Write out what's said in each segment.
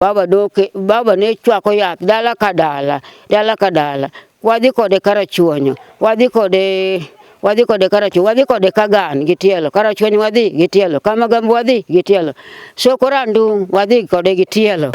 Baba doke, baba ne chwako yath dala ka dala, dala ka dala. Wadhi kode Karachuonyo, wadhi kode Karachuonyo, wadhi kode Kagan gi tielo, Karachuonyo wadhi gi tielo, Kamagambo wadhi gi tielo, Soko Randung' wadhi kode gi tielo.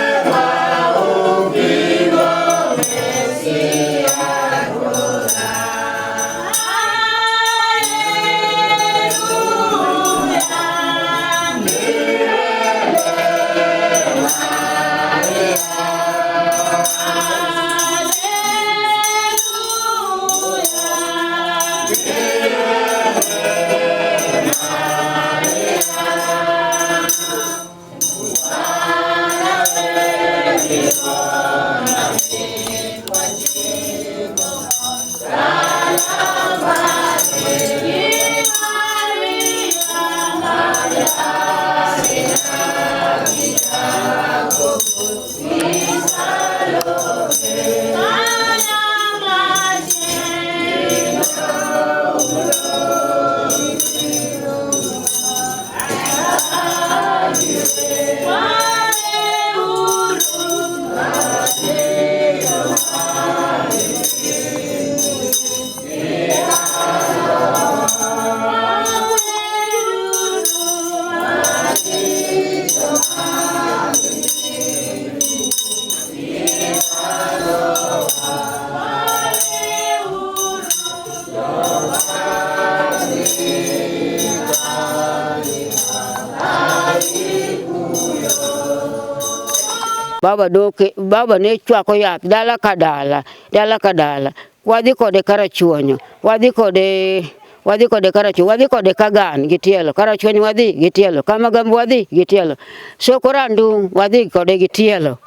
Baba doke, baba ne chwako yath dala ka dala, dala ka dala. Wadhi kode Karachuonyo, wadhi kode Karachuonyo, wadhi kode Kagan gi tielo, Karachuonyo wadhi gi tielo, Kamagambo wadhi gi tielo, Soko Randung' wadhi kode gi tielo.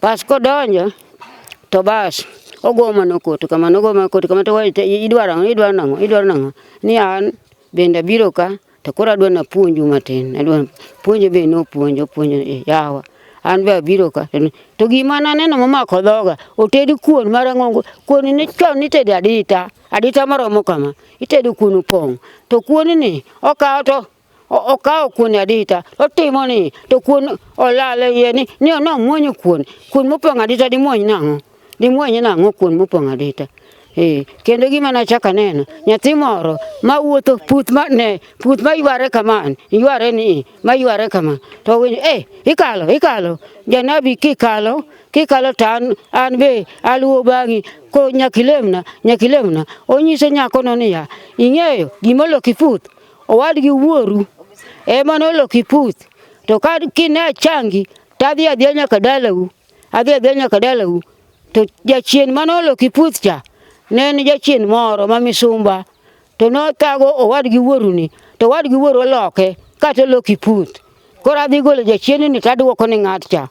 Bas kodonjo to bas ogo mana koti kamano, ogo mana koti kamano to idwaro ang'o, idwaro nang'o, idwaro nang'o. Ni an bende abiro ka to koro adwa napuonju matin, adwa puonjo be nopuonjo, opuonjo yawa. An be abiro ka to gima naneno momako dhoga, oted kuon marang'ongo, kuon ni chon nitedo adita, adita maromo kama, itedo kuon opong'. To kuon ni okawo to okawo kuon adita, otimo ni to kuon olal e iye ni nomuonyo kuon, kuon mopong' adita dimuony nang'o? Dimuony nang'o kuon mopong' adita? Kendo gima nachako aneno, nyathi moro mawuotho puth ma ne puth mayware kama, yware ni mayware kama, to winjo ikalo, ikalo, janabi kikalo, kikalo to an be aluwo bang'i, ko nyaka ilemna, nyaka ilemna. Onyiso nyakono niya, ing'eyo gima oloki puth, owadgi wuoru ema noloki puth, to ka kine achangi tadhi adhiya nyaka dalau, adhi adhiya nyaka dalau. To jachien mane oloki puth cha ne en jachien moro ma misumba, to nothago owadgi wuoruni, to owadgi wuoru oloke kata oloki puth. Koro adhi golo jachienni to aduoko ni ng'at cha.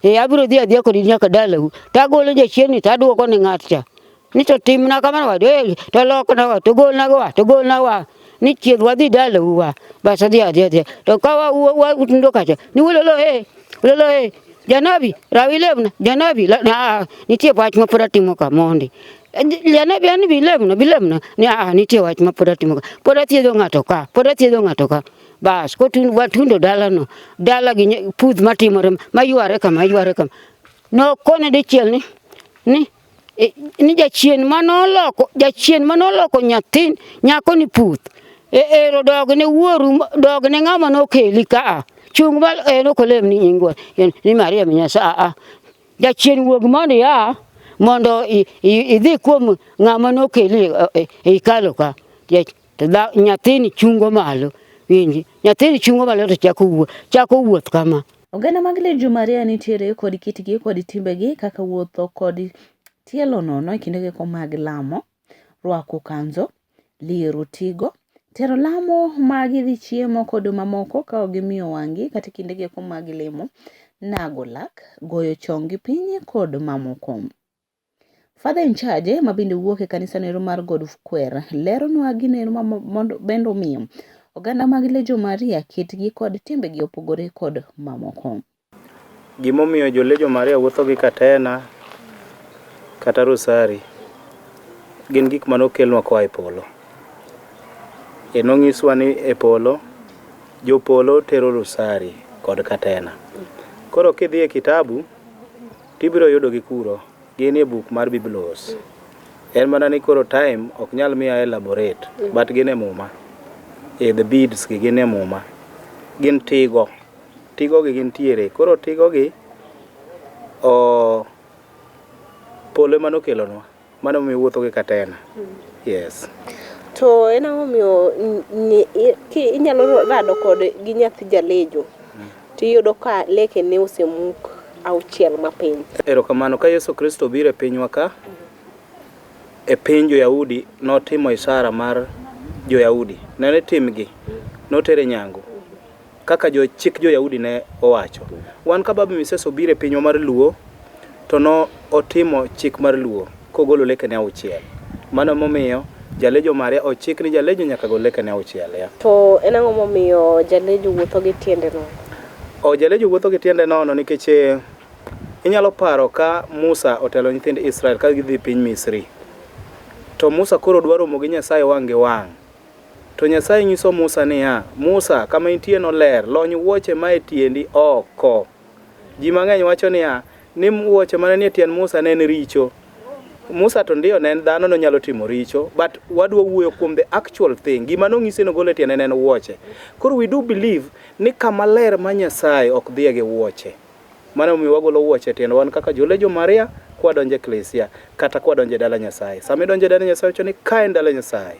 Abiro dhi adhiya kodi nyaka dalau, to agolo jachienni to aduoko ni ng'at cha. Ni to timna kamano wa, to lokna wa, to golna wa, to golna wa. Ni chiedh wadhi dalau wa. Bas adhi adhiya adhiya. To ka watundo kacha, ni ulolo ulolo janabi, rawi lemna, janabi, nitie wach ma pod atimo ka mondi. Janabi an bi lemna, bi lemna, ni nitie wach ma pod atimo ka. Pod athiedho ng'ato ka, pod athiedho ng'ato ka. Bas, watundo dalano, dala gi puth matimore, mayware kama, yware kama. Nokone dichiel ni ni jachien manoloko, jachien manoloko nyathi, nyako ni puth. Ero dogne wuoru, dogne ng'ama nokeli ka. Chung' mal en ok olem ni nyingwa, ni Maria mi Nyasaye. Jachien wuog mondo ia, mondo idhi kuom ng'ama nokeli e hekalu ka. To nyathini chungo malo, winji, nyathini chungo malo to chako wuoth kama. Oganda mag Legio Maria nitiere kod kitgi kod timbegi kaka wuotho kod tielo nono e kindego mag lamo, rwako kanzo, liero tigo, tero lamo ma gidhi chiemo kod mamoko ka ok gimiyo wang'gi kata kindego mag lemo, nago lak, goyo chonggi piny kod mamoko. Father in charge ma bende wuok e kanisa nero mar God of Kwer leronwa gineno ma mondo bende omiyo oganda mag Legio Maria kitgi kod timbegi opogore kod mamoko. Gimomiyo jo Legio Maria wuotho gi katena kata rosari gin gik mane okelnwa koa e polo. E nonyiswa ni e polo jopolo tero rosari kod katena. Koro kidhi e kitabu tibiro yudogi kuro, gin e buk mar Biblos. En mana ni koro time ok nyal miya elaborate, but gin e muma. E the beads gi gin e muma. Gin tigo. Tigo gi gintiere. Koro tigo gi o polo ema nokelonwa. Mano emomiyo iwuotho gi katena. Yes. To en ang'o momiyo inyalo rado kod gi nyathi jalejo tiyudo ka lekene osemuk auchiel mapiny. Erokamano. Ka Yesu Kristo obiro e pinywa ka, e piny jo-Yahudi, notimo isara mar jo-Yahudi. Ne timgi. Notere nyangu. Kaka jo chik jo-Yahudi ne owacho. Wan ka Baba Miseso obiro e pinywa mar Luo, to no otimo chik mar Luo kogolo lekene auchiel. Mano emomiyo jalejo Maria ochik ni jalejo nyaka gol lekene auchiel. Ya. To en ang'o momiyo jalejo wuotho gi tiende nono? O jalejo wuotho gi tiende nono nikech eh, inyalo paro ka Musa otelo nyithind Israel ka gidhi piny Misri. To Musa koro dwa romo gi Nyasaye wang' gi wang'. To Nyasaye nyiso Musa niya, Musa, kama intieno ler, lony wuoche ma e tiendi oko. Ji mang'eny wacho niya, ni wuoche mane nie tiend Musa ne en richo. Musa to ndio ne en dhano nonyalo timo richo, but wadwa wuoyo kuom the actual thing. Gima nonyise nogol e tiende ne en wuoche. Koro we do believe ni kama ler ma Nyasaye ok dhiye gi wuoche. Mano emomiyo wagolo wuoche e tiend wan kaka jolejo Maria kwadonjo e klisia kata kwadonjo e dala Nyasaye. Sama idonjo e dala Nyasaye wacho ni ka en dala Nyasaye.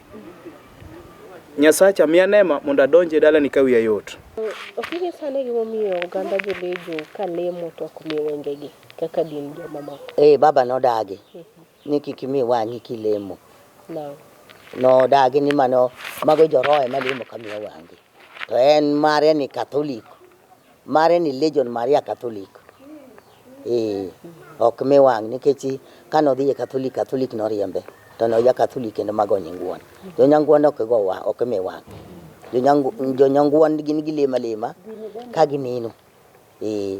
Nyasacha miya nema mondo adonj e dalani ka wiya yot. Ok inyisa ane gimomiyo oganda jolejo ka lemo to ok mi wengegi kaka din jomamoko? Eh, baba nodagi ni kik imi wang'i kilemo. Nang'o? Nodagi ni mano mago joroho ema lemo ka miyo wang'gi. To en mare ni Catholic. Mare ni Legion Maria Catholic. Eh, ok mi wang' nikech kane odhi e Catholic, Catholic noriembe. To ne oja Catholic kendo mago Nyang'uon. Jo Nyang'uon ok go wang', ok mi wang'. Jo Nyang'uon gin gilemo alema ka gineno. Eh.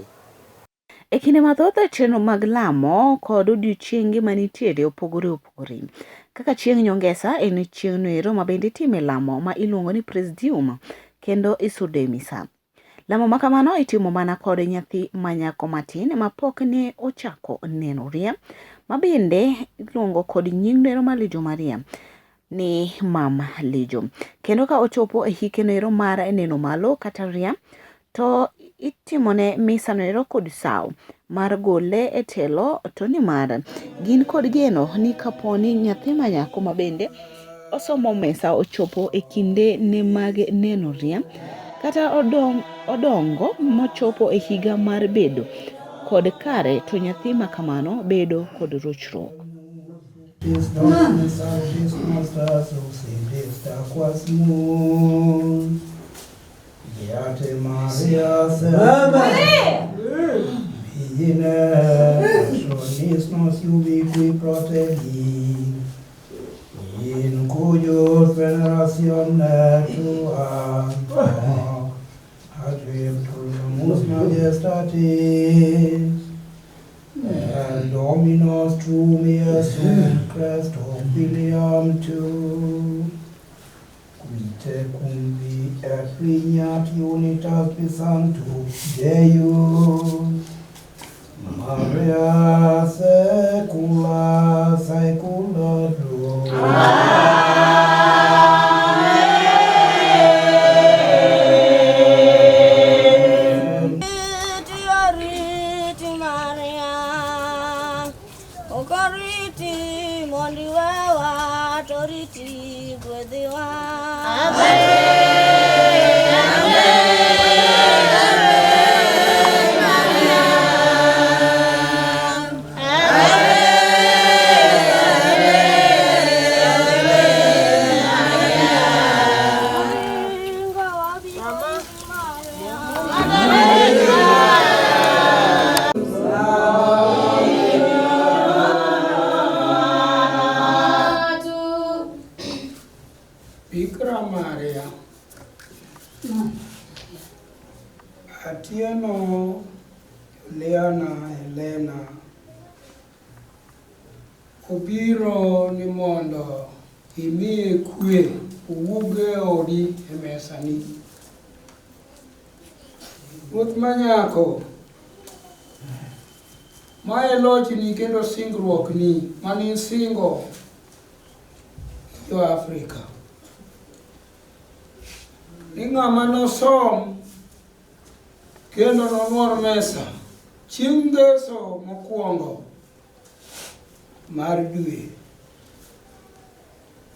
E kinde mathoth chenro mag lamo kod odiochienge manitiere opogore opogore. Kaka chieng' nyongesa en chieng'no ero ma bende itime lamo ma iluongo ni Presidium kendo isudo e misa. Lamo ma kamano itimo mana kod nyathi ma nyako matin ma pok ne ochako neno ria ma bende iluongo kod nying nero mar Legion Maria ni Mama Legion. Kendo ka ochopo e hike nero mar neno malo kata ria to itimone misano ero kod sawo mar gole e telo to nimar gin kod geno ni kapo ni nyathi ma nyako ma bende osomo mesa ochopo e kinde ne mag neno ria kata odongo mochopo e higa mar bedo kod kare to nyathi ma kamano bedo kod rochruok. In cujus venerationem tua adeptumus majestatis et Dominus tuum Iesum Christum filiam tuum Qui te cum vi et rignat unitas Sanctus Deus, Maria saecula saeculorum. Okoriti mondo iwewa toriti gwedhiwa. Bikira Maria, Atieno Juliana Helena obiro ni mondo imiye kwe owuog e odi e mesani. Ruoth manyako. Ma e lochni kendo singruokni mane isingo jo Afrika. Ni ng'ama nosom kendo nonwor mesa chieng' ngeso mokwongo mar dwe.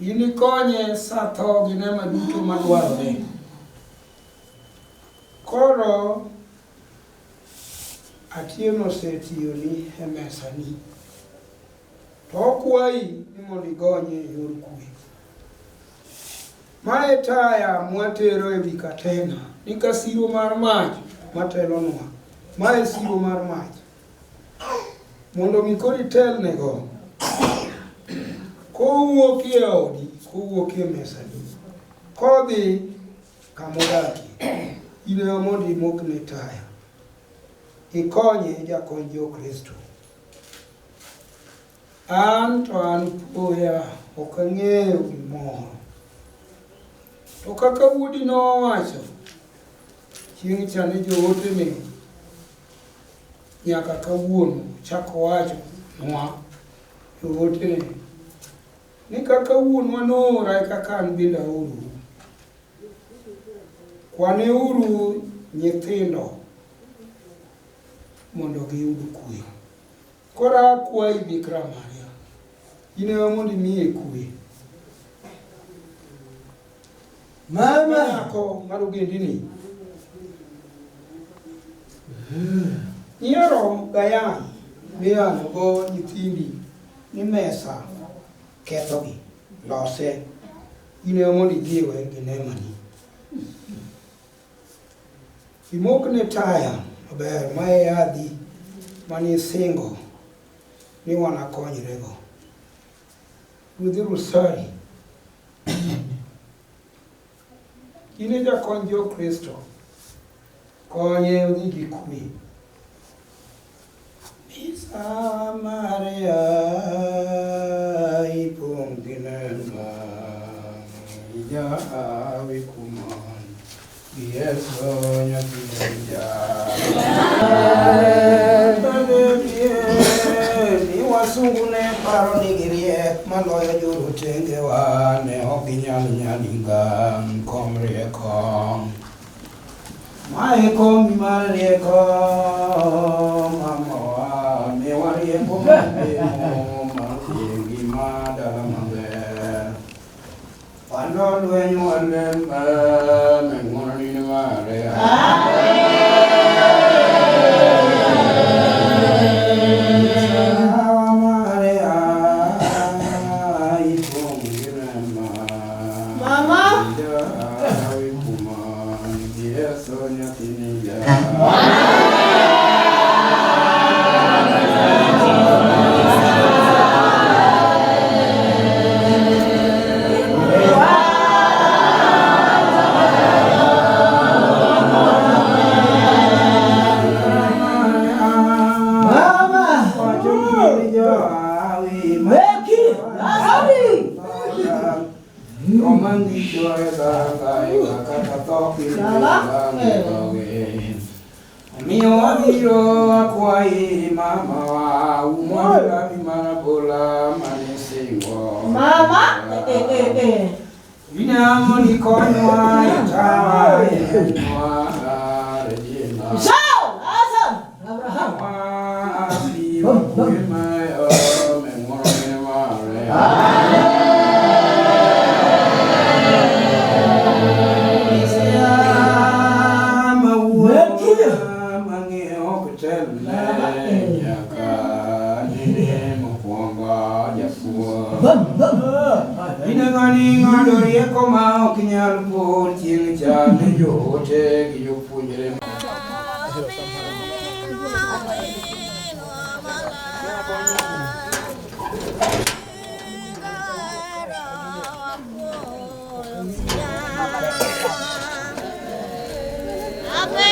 Inikonye sa tho gi nema duto madwarore. Koro Atieno osetiyoni e mesani. To okwayi ni mondo igonye e yor kwe. Ma e taya mwatero e wi katena, ni ka siro mar mach matelonwa. Ma e siro mar mach. Mondo mi koro itelnego. Kowuok e odi, kowuok e mesani, kodhi kamodakie, in ema mondo imokne taya. Ikonye jakony jo-Kristo. An to an poya, ok ang'eyo gimoro. To kaka wuodi nowacho, chieng' cha ne jootene nyaka kawuono chako wacho nwa jootene ni kaka wuonwa noora e kaka an bende aorou. Kwaneuru nyithindo mondo giyud kwe. Koro akwayi Bikra Maria, in ema mondo imiye kwe. Mama. Nyako mar ogendini. Nyiero gayany miyalo go nyithindi ni mesa kethogi, lose. In ema mondo ijiwe gi nemani. Imokne taya maber ma e yadhi mane isingo ni wanakonyrego. Ruodh Rusari, in e jakony jo-Kristo, konye odhi gi kwe. Misa Maria ipong' gi neema, ijawi kumon gi Yesu nyathini Ni wasungu ne paro ni giriek maloyo jorotengewa ne ok ginyal nyaninga kom rieko. Mae komi mar rieko mamawa miwa rieko malemo mar dhi ngima dala maber. Wano lweny walemba me ng'wono ni Maria. Maria, ipong' gi rema. Mama. Jawi kumon gi Yesu nyathini ja. Mama. Meki. Asabi. Omiyo wabiro akwayi mamawa umwagi marabola mane singo. Mama. Inamo ni konywa itawa yenywa rejima. Zao. Azam. Abraham. Abiro kuemayo meng'oro meware. Ng'ado rieko ma ok nyal por chieng' cha ne joote gi jopuonjre. Ave,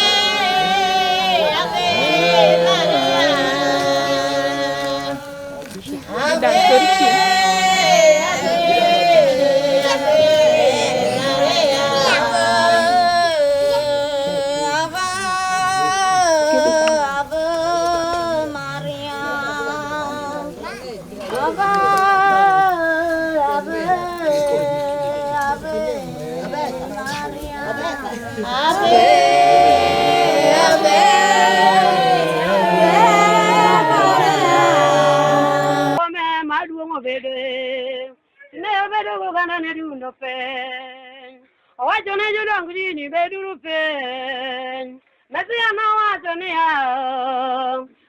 Maduong' obedoe ne obedo goganda ne dundo piny owacho ne jodong dini beduru piny Mesia nowacho niya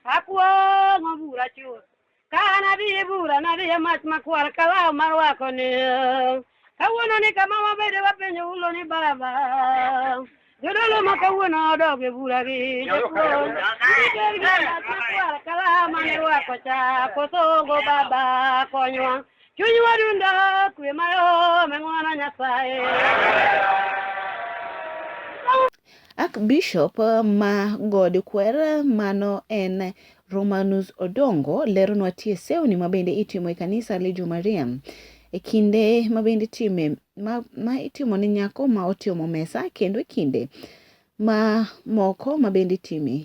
akuong'o bura chuth ka an adhi e bura nadhi e mach makwar kalaw marwako ni kawuono ni kama wabede wapenjo ulo ni baba jodolo ma kawuono odok e bura gi japuonj itergi e mach makwar kalaw mane rwako cha kosongo baba konywa chunywa dundo kwe mayom e ng'wono Nyasaye. Archbishop ma God Kwer mano en Romanus Odongo leronwa tie sewni ma bende itimo e kanisa Legio Maria e kinde ma bende itime ma, ma itimo ne nyako ma otimo mesa kendo e kinde ma moko ma bende itime.